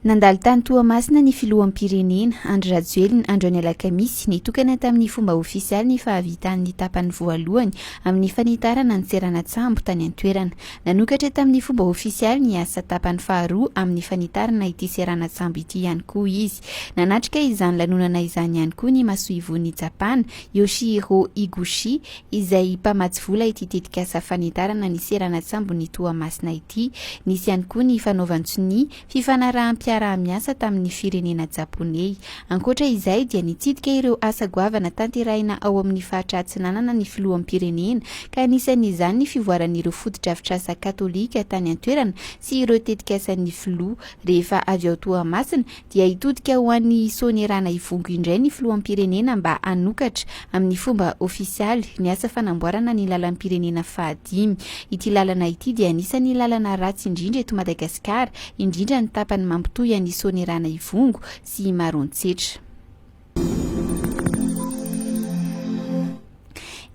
Nandalo tany Toamasina ny filoham-pirenena, Andry Rajoelina, androany alakamisy, nitokana tamin'ny fomba ofisialy ny fahavitan'ny tapany voalohany amin'ny fanitarana ny seranan-tsambo tany an-toerana. Nanokatra tamin'ny fomba ofisialy ny asa tapany faharoa amin'ny fanitarana ity seranan-tsambo ity ihany koa izy. Nanatrika izany lanonana izany ihany koa ny masoivohon'i Japana, Yoshihiro Higuchi, izay mpamatsy vola ity tetikasa fanitarana ny seranan-tsambon'i Toamasina ity. Nisy ihany koa ny fanaovan-tsonia fifanaraham-piaraha-miasa tamin'ny firenena japoney. Ankoatra izay dia nitsidika ireo asa goavana tanterahina ao amin'ny faritra Atsinanana ny filoham-pirenena ka anisan'izany ny fivoaran'ireo fotodrafitrasa katolika tany an-toerana sy ireo tetikasan'ny filoha. Rehefa avy ao Toamasina dia hitodika ho any Soanierana Ivongo indray ny filoham-pirenena mba hanokatra amin'ny fomba ofisialy ny asa fanamboarana ny lalam-pirenena fahadimy. Ity lalana ity dia anisan'ny lalana ratsy indrindra eto Madagasikara, indrindra ny tapany mampitohy an'i Soanierana Ivongo sy Maroantsetra.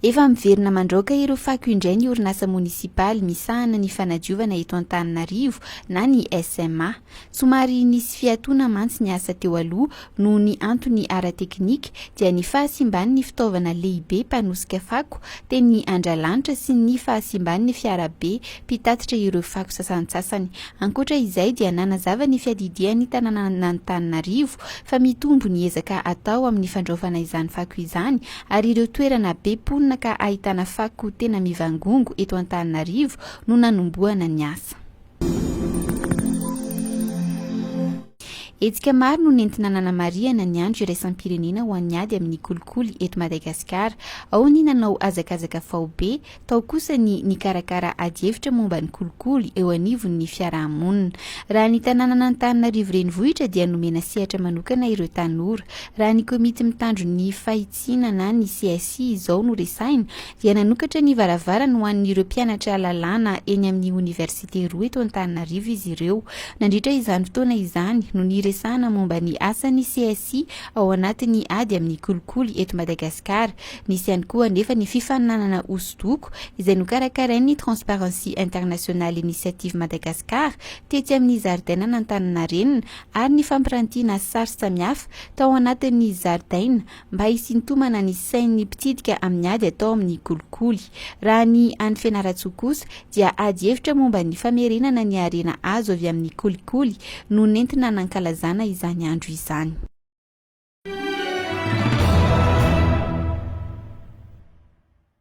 Efa miverina mandraoka ireo fako indray ny orinasa monisipaly misahana ny fanadiovana eto Antananarivo na ny SMA. Somary nisy fiatoana mantsy ny asa teo aloha noho ny antony ara-teknika dia ny fahasimban'ny fitaovana lehibe mpanosika fako teny Andralanitra sy ny fahasimban'ny fiarabe mpitatitra ireo fako sasantsasany. Ankoatra izay dia nanazava ny fiadidian'ny tanànan'Antananarivo fa mitombo ny ezaka atao amin'ny fandraofana izany fako izany ary ireo toerana be mponina ka ahitana fako tena mivangongo eto Antananarivo no nanombohana ny asa. Hetsika maro no nentina nanamarihana ny andro iraisam-pirenena ho an'ny ady amin'ny kolikoly eto Madagasikara. Ao ny nanao hazakazaka faobe, Tao kosa ny nikarakara adihevitra momba ny kolikoly eo anivon'ny fiarahamonina. Raha ny tanànan'Antananarivo renivohitra dia nomena sehatra manokana ireo tanora. Raha ny komity mitandro ny fahitsiana na ny CSI izao no resahina dia nanokatra ny varavarany ho an'ireo mpianatra lalàna eny amin'ny oniversite roa eto Antananarivo izy ireo. Nandritra izany fotoana izany no niresahana momba ny asan'ny CSI ao anatin'ny ady amin'ny kolikoly eto Madagasikara. Nisy ihany koa anefa ny fifaninanana hosodoko izay nokarakarain'ny Transparency International Initiative Madagascar tetsy amin'ny zaridainan'Antaninarenina ary ny fampirantiana sary samihafa tao anatin'ny zaridaina mba hisintomana ny sain'ny mpitsidika amin'ny ady atao amin'ny kolikoly. Raha ny any Fianarantsoa kosa dia ady hevitra momba ny famerenana ny harena azo avy amin'ny kolikoly no nentina nankalazana izany andro izany.